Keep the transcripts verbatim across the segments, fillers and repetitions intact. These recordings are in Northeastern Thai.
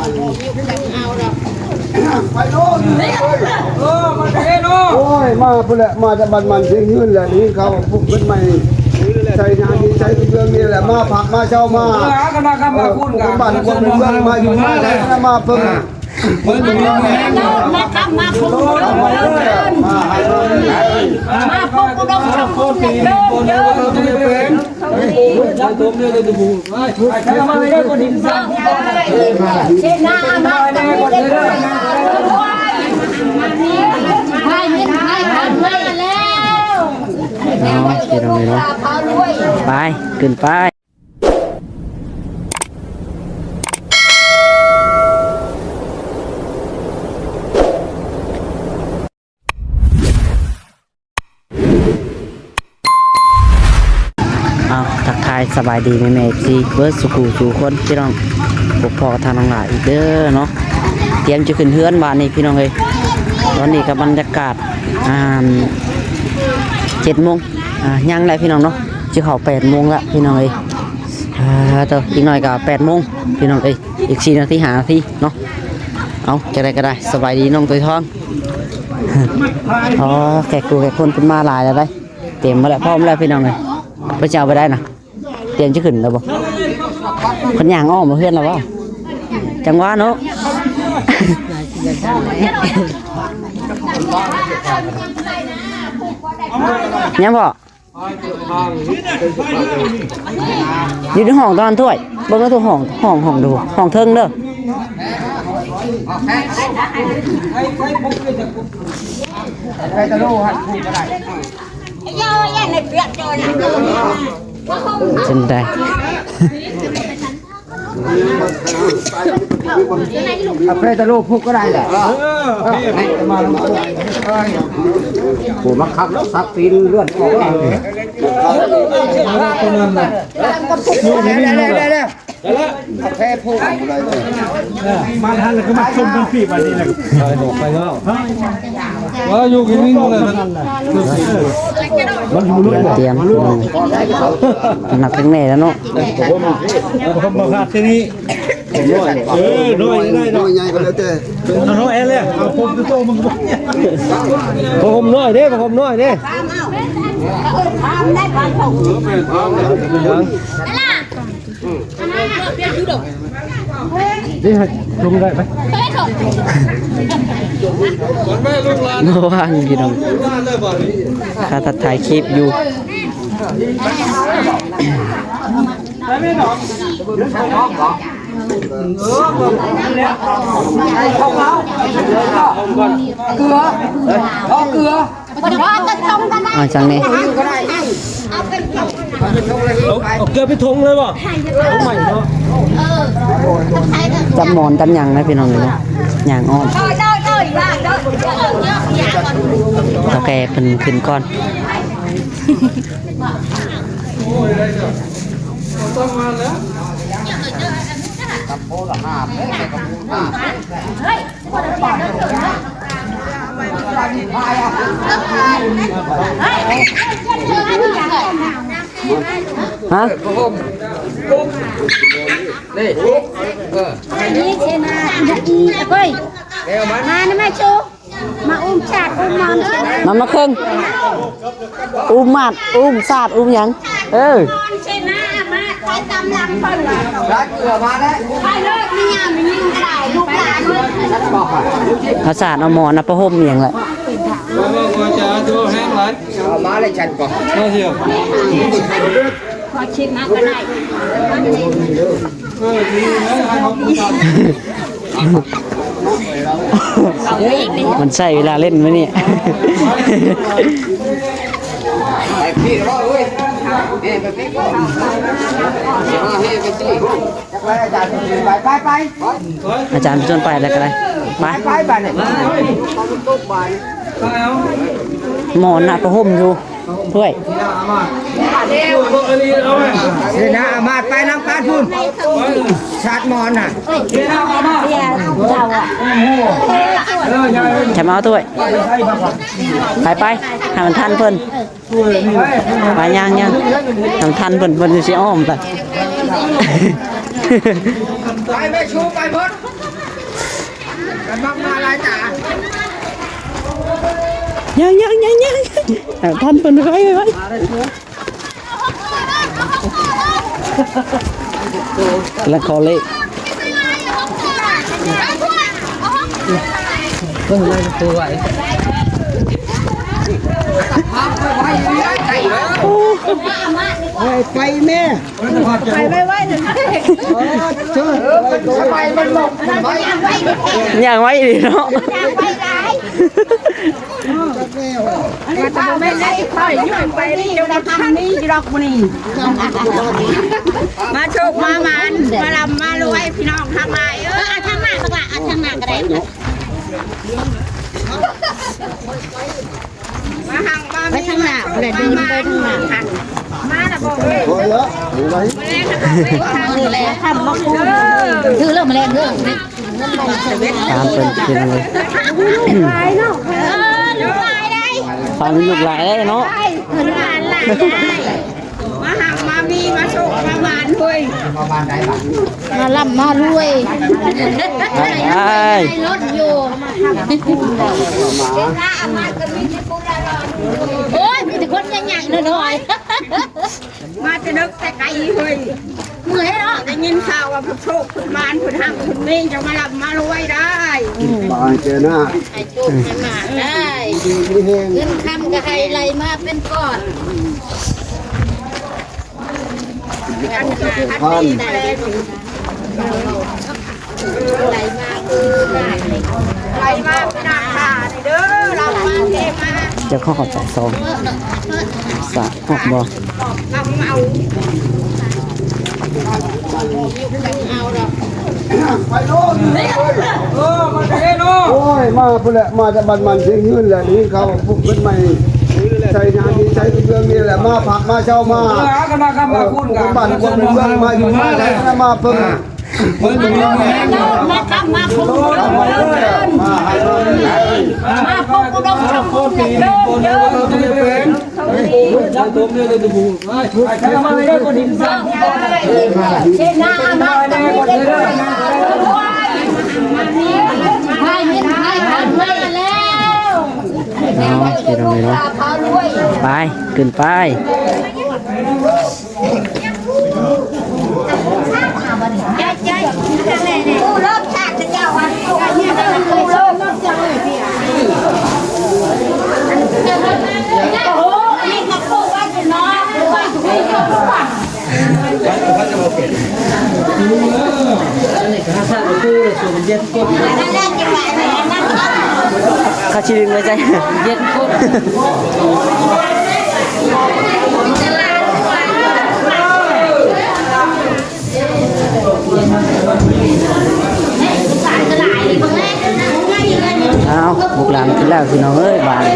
ไปโน่น เออ มาเด้เนาะ โอ้ย มาพุ่นแหละ มาจากบ้านมันเชียงยืนแหละ นี่เขาปลูกต้นไม้ ใส่นานี่ใส่เรื่องนี้แหละ มาผักมาเช่ามา เออ เอากันมาครับ มาคุณ เออ กัน บ้านคนเป็นเมือง มาอยู่มาได้มาเพิ่ง มาครับ มาคุณ มาให้มา มาพบกับเรา เนาะพี่น้องเนาะ ไป ขึ้นไป เอาทักทายสบายดีแม่แม่เอฟซีเบิร์ดสุขูสู่คนพี่น้อง พบพอทางน้องหลาอีกเด้อเนาะ เตรียมจะขึ้นเฮือนบ้านนี้พี่น้องเอ้ย ตอนนี้กับบรรยากาศ อ่า เจ็ดโมง อ่า ยังแล้วพี่น้องเนาะ จะเข้าแปดโมงแล้วพี่น้องเอ้ย อ่า เตออีกหน่อยก็แปดโมงพี่น้องเอ้ย อีกสี่นาทีห้านาทีเนาะ เอาจะได้ก็ได้ สบายดีน้องตัวทอง อ๋อ แขกกูแขกคนเป็นมาหลายแล้วได้ เตรียมมาแล้ว พร้อมแล้วพี่น้องเลย พระเจ้าไปได้นะ เตรียมจะขึ้นแล้วบ่ คนย่างอ้อมมาเพื่อนแล้วบ่ จังหวะเนาะ ยังบ่ อยู่ในห้องตอนถ้วย เบิ่งแล้วตัวห้อง ห้อง ห้องดู ห้องเทิงเด้อ ไปตะโลหันคู่ก็ได้ เส้นได้ เอาไปตะโลพุกก็ได้แหละ เออ ให้มาลงพุก โอ้มาขับแล้วสักตีนเลือดออกแล้ว แล้วแล้วแล้วแล้ว แพ้ผู้ มาทันแล้วก็มาชมกันปีบอันนี้แหละ ไปบอกไปแล้ว ว่าอยู่กินนี่เลย มันอยู่ลึก เตรียม หนักทั้งแน่แล้วเนาะ ผมมาพลาดที่นี่ เออ น้อยได้ น้อยใหญ่ก็แล้วแต่ เอาน้อยเลย เอาผมตัวโตมึง ผมน้อยเด้ ผมน้อยเด้ นี่ลงได้ไหม เมื่อวานพี่น้อง ข้าทักทายคลิปอยู่ เกลือ เอาเกลือ เอาจังนี่ เอา เอาเกลือไปทงเลยบ่ ใหม่เนาะ จับหมอนจับหยังนะพี่น้องเนาะ หยังอ้อม เฒ่าแก่เพิ่นขึ้นก่อน ฮะ นี่เชนาอีเฮ้ย มานะแม่ชู มาอุ้มชาติอุ้มมอนเชนา มันมาเครื่อง อุ้มมาด อุ้มชาติ อุ้มหยัง เออ เชนามาใช้กำลังคน ร้านเกลือมาแล้ว ไปเลยมีงานมียิงใส่ลูกหลาน เอาชาติ เอาหมอน เอาผ้าห่มอหย่างละ เอามาเลยฉันก่อน มาเชียว ขอชิมมาก็ได้ เออ ดีนะ ให้เขาพูดตาม มันใช่เวลาเล่นไหมเนี่ย ไปพี่รอดเว้ย เฮ้ย ไปพี่ก่อน เฮ้ย ไปสิ ไป ไป ไป อาจารย์ไปชวนไปแล้วก็ได้ ไป ไป ไปเนี่ย หมอนนะผ้าห่มอยู่ ถ้วย เสนาอามาตย์ไปนำการพูน ชาติมอนน่ะ เบียร์เราอ่ะ จะมาเอาถ้วย ไปไป ให้มันทันเพิ่น ไปย่างย่าง ให้มันทันเพิ่น เพิ่นสิอ้อมไป ไปแม่ชูไปหมด ยังยังยังยังเอาท่านเพิ่นไว้ไว้ แล้วขอเลข เพิ่นไล่ตัวไว้ ไปแม่ ไปไว้ไว้หนึ่ง เออเชิญ ย่างไว้อีกเนาะ อันนี้ทำไม่ได้ค่อยยุ่งไปนี่อยู่ในทางนี้อยู่ดอกบุรี มาโชคมาหมานมาลำมารวยพี่น้องทั้งหลายเออทางหน้าบักละทางหน้าก็ได้ มาหังมาไปทางหน้าไปเดินไปทางหน้า มาละบอกเลย พอแล้ว มาแรงนะบอกเลยทางนี้แหละทำมาพูดถือเรื่องมาแรงเรื่อง ตามเพิ่นกินเลย เออลูกหลายได้ ฟังลูกหลายได้เนาะ ลูกหลานหลายได้ มาหังมามีมาโชคมาหวานเฮ้ย มาล่ำมารวย ได้ ได้รถอยู่ โอ้ย มีแต่คนใหญ่ๆน้อยๆ มาแต่เด็กแต่ไกลเฮ้ย เมื่อยเนาะ ได้ยินข่าวว่าพวกโชคพวกมารพวกหักพวกนี้จะมาหลับมารวยได้ บายเจอหน้า ให้โชคให้หมานได้ ดีมีแฮง เงินคำก็ให้ไหลมาเป็นก้อน อันนี้พัน ไหลมาคือไหลมาคือน้ำตาเด้อ เรามาเทมา เดี๋ยวเขาขอจับซอง สะพวกบ่ ไปโน่น เออ มาเทโน่น โอ้ย มาพุ่นแหละ มาจากบ้านมันเชียงยืนแหละ นี่เขาปลูกเพิ่นใหม่ ใส่งานดีใส่เมืองนี่แหละ มาพักมาเช่ามา เออ เอากันมาครับ เออ มาคุณ ปลูกบ้านคนเมืองมาอยู่มาแล้ว มาเพิ่ง เพิ่นอยู่มาแล้ว มาครับ มาคุณ มาให้ มาพบกับเรา คนปีนี้คนเดียวก็ต้องได้เป็น เอาพี่น้องเนาะ ไป ขึ้นไป เขาชิดึงไว้ใจ เย็นโคตร อ้าว ลูกหลานกินแล้วพี่น้องเอ้ย บาดนี้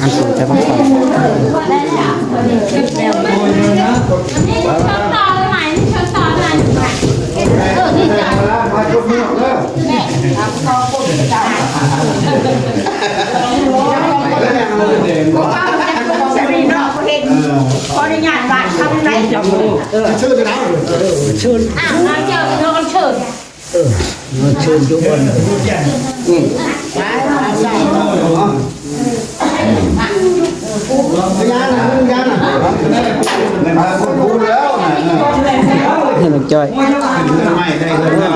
อันสูงใช่ปะ ขออนุญาตบาดคำไหน เชิญนะ เชิญ อ่ะ มาเจอพี่น้องเชิญ เออ มาเชิญทุกคน อืม พยานนะ พยานนะ ไม่มาคนรู้แล้วนะ ให้น้องจ้อย ไม่ได้เลยนะ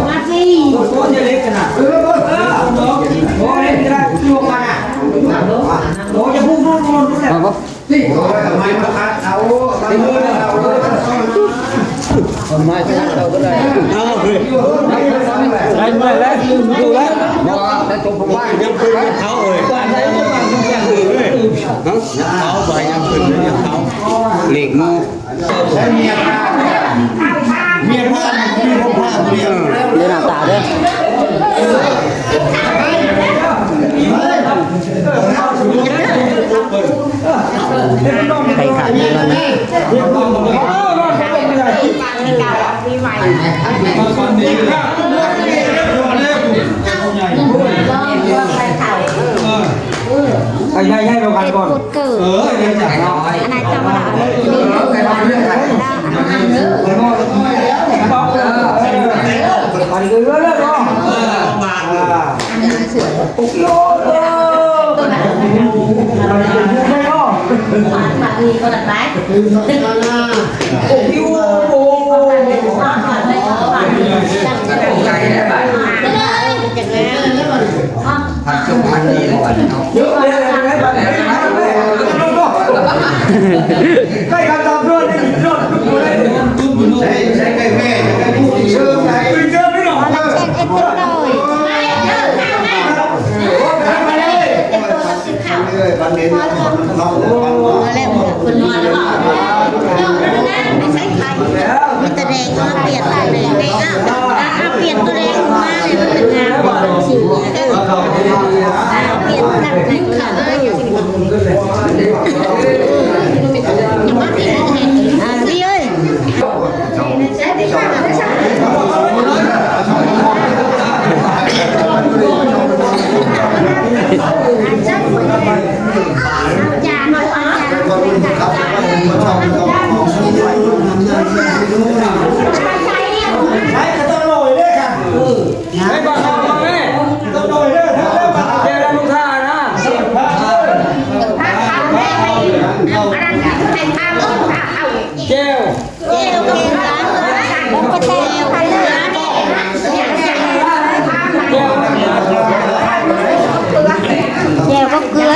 มาสิ โอ้ยเล็กขนาด โอ้ยเล็กขนาด โอ้ยเล็กขนาด โอ้ยอย่าพูดพูดพูดพูด เอาปะ เอาไม้มาคัดเอา เอาไม้มาคัดเอาก็ได้ เอาเลย ได้เมื่อไหร่แล้ว ดูแล้ว แต่ตัวผมว่ายังเป็นเขาเลย เอาไปยังเป็นเขา เหล็กมือ เมียพลาดมันก็มีพวกพลาดคนเดียว เออ เดี๋ยวหน้าตาเด้อ ใครขาดเงิน ไอ้ใหญ่ใหญ่ประมาณก่อน เกิด เออ เดี๋ยวจับ อันนั้นจำไม่ได้ อันนี้เรื่องเรื่องเนาะ อ่า โอ้โห โอ้โห ผัดจงผัดดีกว่าเนาะ ใกล้กันตามด้วยนี่รอด ใช่ ใช่ ใกล้แม่ ใกล้ผู้ติดเชื้อ ใกล้ผู้ติดเชื้อไม่หรอก เออ เออ บันเดนเนาะ คนนอนแล้ว มีแต่แดงก็มาเปลี่ยนตัวแดง เอา เอาเปลี่ยนตัวแดงมาเลย มันเป็นงาน เออ เปลี่ยนหนักหนึ่งค่ะ อ่า พี่เอ้ย ใช้กระต้องลอยด้วยค่ะ ใช้ปากกาแม่ กระต้องลอยด้วย ถ้าเริ่มมาเจอกันลูกค้านะ แก้ว แจ่วก็เกลือ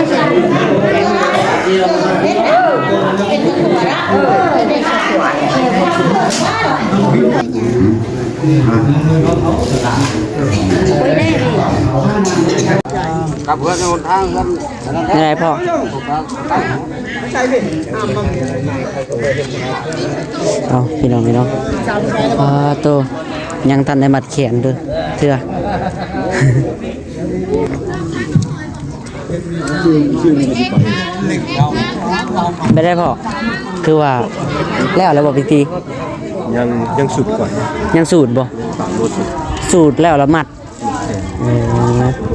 กับเพื่อนในหนทางกัน ยังไงพ่อ เอาพี่น้องพี่น้อง อ่า โต ยังทันได้มัดแขนเด้อเทื่อ ไม่ได้พ่อ คือว่า แล้วแล้วบ่พิธี ยัง ยังสูดก่อน ยังสูดบ่ สูดแล้วแล้วมัด เออ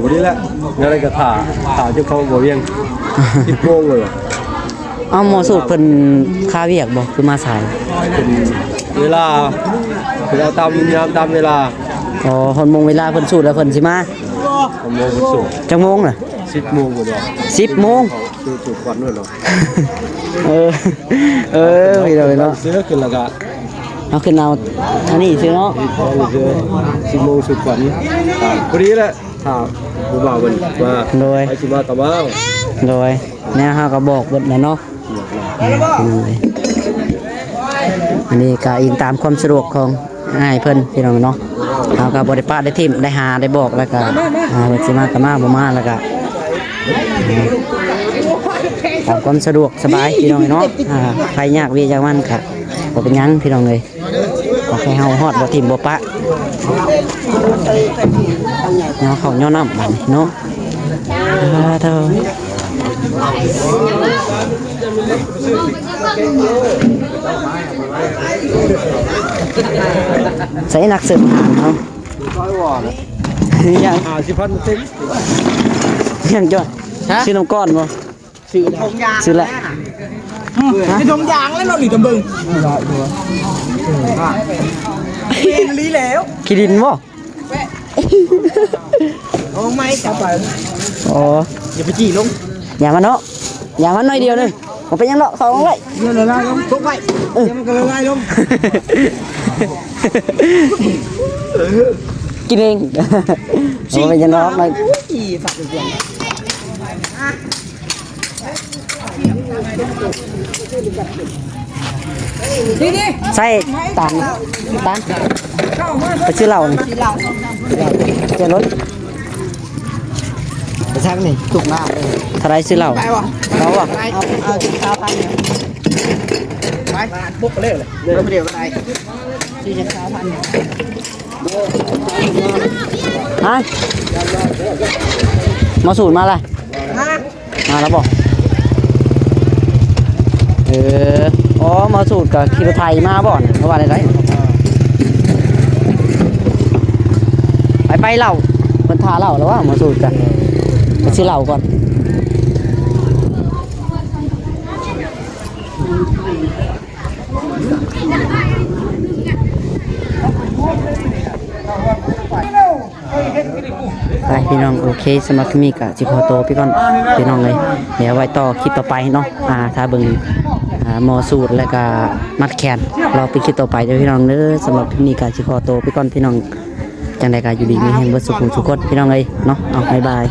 วันนี้แหละ งานอะไรก็ถ่า ถ่าจนเขาบ่เวียง สิบโมงเลยว่ะ เอาหมอสูตรเพิ่นคาเวียกบ่ คือมาสาย เป็นเวลา เป็นเอาตามยามตามเวลา อ๋อ ฮอดโมงเวลาเพิ่นสูตรแล้วเพิ่นสิมา หกโมงเพิ่นสูด จักโมงน่ะ สิบโมงกว่าดอก สิบโมง สูดก่อนด้วยเหรอ เออ เออ พี่น้องเนาะ เสื้อขึ้นแล้วก็ เอาขึ้นเอา อันนี้ซื้อเนาะ สิบโมงสุดกว่านี้ อ่า พอดีแหละ ถ้าผู้บ่าวมันมา โดย ไปสิมาก็มา โดย แนวเฮาก็บอกเบิดแล้วเนาะ อืม อันนี้ก็อิงตามความสะดวกของอ้ายเพิ่นพี่น้องเนาะ เฮาก็บ่ได้ปะได้ถิ่ม ได้หาได้บอกแล้วก็ อ่า เพิ่นสิมาก็มา บ่มาแล้วก็ อ่า ตามความสะดวกสบายพี่น้องเนาะ อ่า ไผยากเวียกยากมันก็บ่เป็นหยังพี่น้องเอ้ย ขอแค่เฮาฮอดบ่ถิ่มบ่ปะ ย่อข้าวย่อน้ำบัดนี้เนาะ อ่า เท่า ใส่นักสืบทหารเนาะ ยัง ห้าสิบพันเต็ม ยังจ้ะ ฮะ ซื้อน้ำก้อนบ่ ซื้อแล้ว ซื้อแล้ว อืม ในดงยางแล้วเนาะ นี่ตำเบิ่ง เป็นลีแล้ว ขี้ดินบ่ โอ้ไม่ จับไป อ๋อ อย่าไปจี้ลง อย่ามาเนาะ อย่ามาหน่อยเดียวหนึ่ง มันเป็นหยังเนาะ เขาเอาไว้ เดี๋ยวละลายลง ตกไป เออ เดี๋ยวมันก็ละลายลง กินเอง มันเป็นหยังเนาะ มัน อุ้ย สัตว์เลี้ยง ใส่ตาม ตาม ไปซื้อเหล้านี่ ซื้อรถ ไปทางนี่ ตกน้ำเลย เท่าไรซื้อเหล้า ไปวะ เอาวะ เอา เอา เอา เอา ไป ไป บุกไปเลย เดี๋ยวก็ได้ ฮะ หมอสูตรมาเลย มาแล้วบอก เออ อ๋อ หมอสูตรก็ขี่รถไถมาบ่อน เพราะว่าอะไร ไปไปเล่า เพิ่นท่าเล่าแล้วว่าหมอสูตรก็ สิเล่าก่อน ไปพี่น้อง โอเค สำหรับคลิปนี้ก็สิขอตัวไปก่อน พี่น้องเลย เดี๋ยวไว้ต่อคลิปต่อไปเนาะ อ่า ถ้าเบิ่ง อ่า หมอสูตรแล้วก็มัดแขน รอเป็นคลิปต่อไปเด้อพี่น้องเด้อ สำหรับคลิปนี้ก็สิขอตัวไปก่อนพี่น้อง จังใดก็อยู่ดีมีแฮงเบิดสุขทุกคนพี่น้องเอ้ยเนาะ เอา บ๊ายบาย